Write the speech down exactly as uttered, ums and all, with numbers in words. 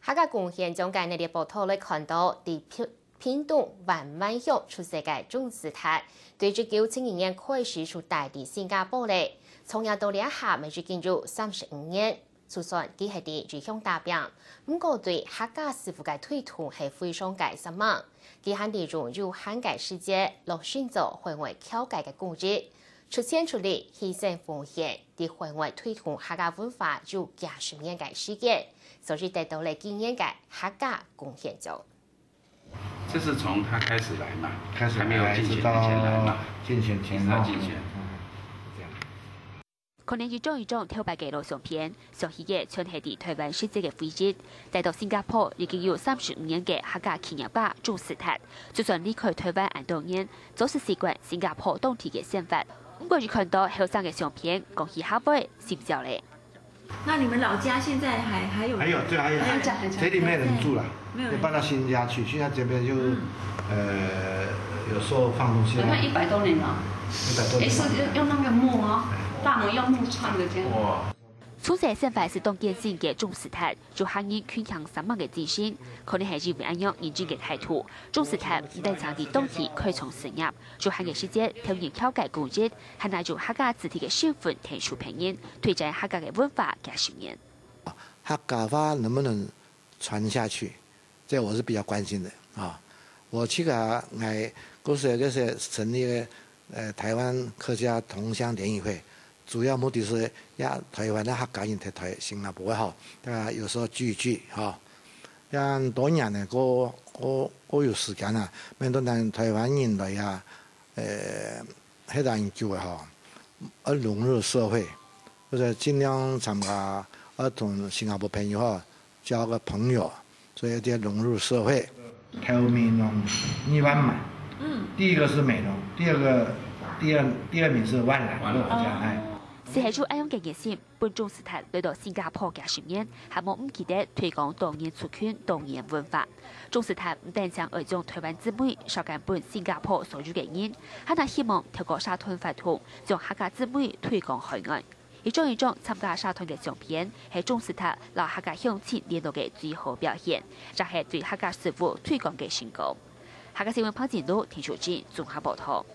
客家貢獻獎个系列報導來看到，在屏、屏東灣灣鄉出世个鍾斯坦，對一九七二年開始就戴在新加坡咧，從業到這下乜已經有三十五年。就算佢係在異鄉打拚，毋過對客家事務个推動係非常个煞猛。佢還利用有閒个時節，落身做海外僑界个公益， 出錢出力，犧牲奉獻，在海外推動客家文化有幾十年个時間，所以得到了今年个客家貢獻獎。這是從他開始來嘛，開始還沒有競選之前來嘛，競選前一直到競選。嗯，這樣。可能一張一張頭擺个老相片， 想起个全係在台灣實際个回憶。戴到新加坡已經有三十五年个客家企業家鍾斯坦，就算離開台灣恁多年，總係習慣新加坡當地个生活。毋過一看到後生个相片，講起客話，心焦咧。那你們老家現在還還有還有，對，還有，還有家還在這裡沒人住了，沒有人就搬到新家去，現在這邊就嗯呃有時候放東西啊，好像一百多年了。一百多年也是用那个木哦，大门用木串的这样。哇，從細生活係當艱辛个鍾斯坦，有客人勤儉煞猛个精神，可能係因為恁樣認真个態度，鍾斯坦毋單淨在當地開創事業，有閒个時節投入僑界公益，還拿用客家子弟个身份𢯭手別人，推展客家个文化幾十年。客家話能不能傳下去，這我是比較關心的啊。我去个，𠊎故事就是成立个呃台灣客家同鄉聯誼會，主要目的是讓台灣的客家人在台新加坡哈，大家有時候聚一聚哈。像多年呢，過過過有時間啊，蠻多人台灣人來啊，呃，黑人久了哈，要融入社會，或者盡量參加，要同新加坡朋友哈，交个朋友，所以要融入社會。台灣美濃二萬嘛，嗯，第一個是美濃，第二個第二第二名是萬巒，我講哎。係係有恁樣个熱心，分鍾斯坦來到新加坡幾十年，還無毋記得推廣多元族群、多元文化。鍾斯坦毋單淨愛將台灣姊妹紹介分新加坡所有个人，還係希望透過社團活動，將客家姊妹推廣海外。 一張一張參加社團个相片，係鍾斯坦摎客家鄉親聯絡个最好表現，也係對客家事務推廣个成功。客家新聞彭錦路、田秀珍綜合報導。